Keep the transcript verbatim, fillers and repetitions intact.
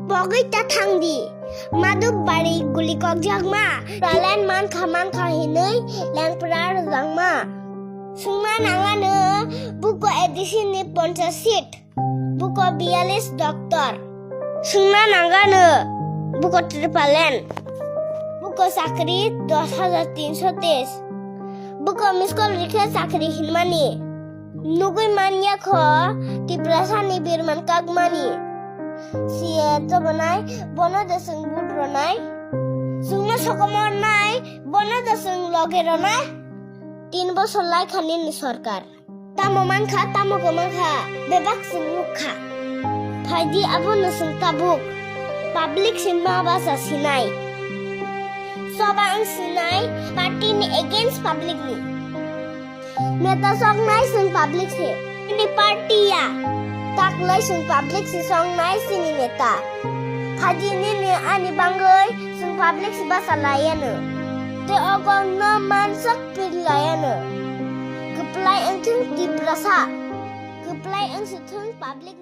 Pogwi ta thangdi. Madhub bari guli kokjakma. Talent mankha mankha hinwi lengpra rwjakma. Swngna nangano buko A D C ni ponchash seat. Buko biyalis doctor. Swngna nangano buko tripalen. Buko chakri dos hajar tinso teis. Buko miskol rikhe chakri hinmani. Nugwi manya kho Tiprasani birman kakmani. Siye tobonai bono de swng vote ronai. Swngno sokomornai bono de swng loge ronai. Tin bosor lai khani ni sorkar. Tamo mankha, tamo kwmankha, bebak swng nukha. Phaidi abono swng tabuk. Public se ma basa sinai. Soba ang sinai, party ni against public ni. Neta soknai swng public se. Ini party ya. Taklai swng public se soknai sini neta. Phaidi nini ani bangwi swng public se basa layano. Te ogong no mansak pir layano. Kwplai wngthung Tiprasa. Kwplai wngsithung public.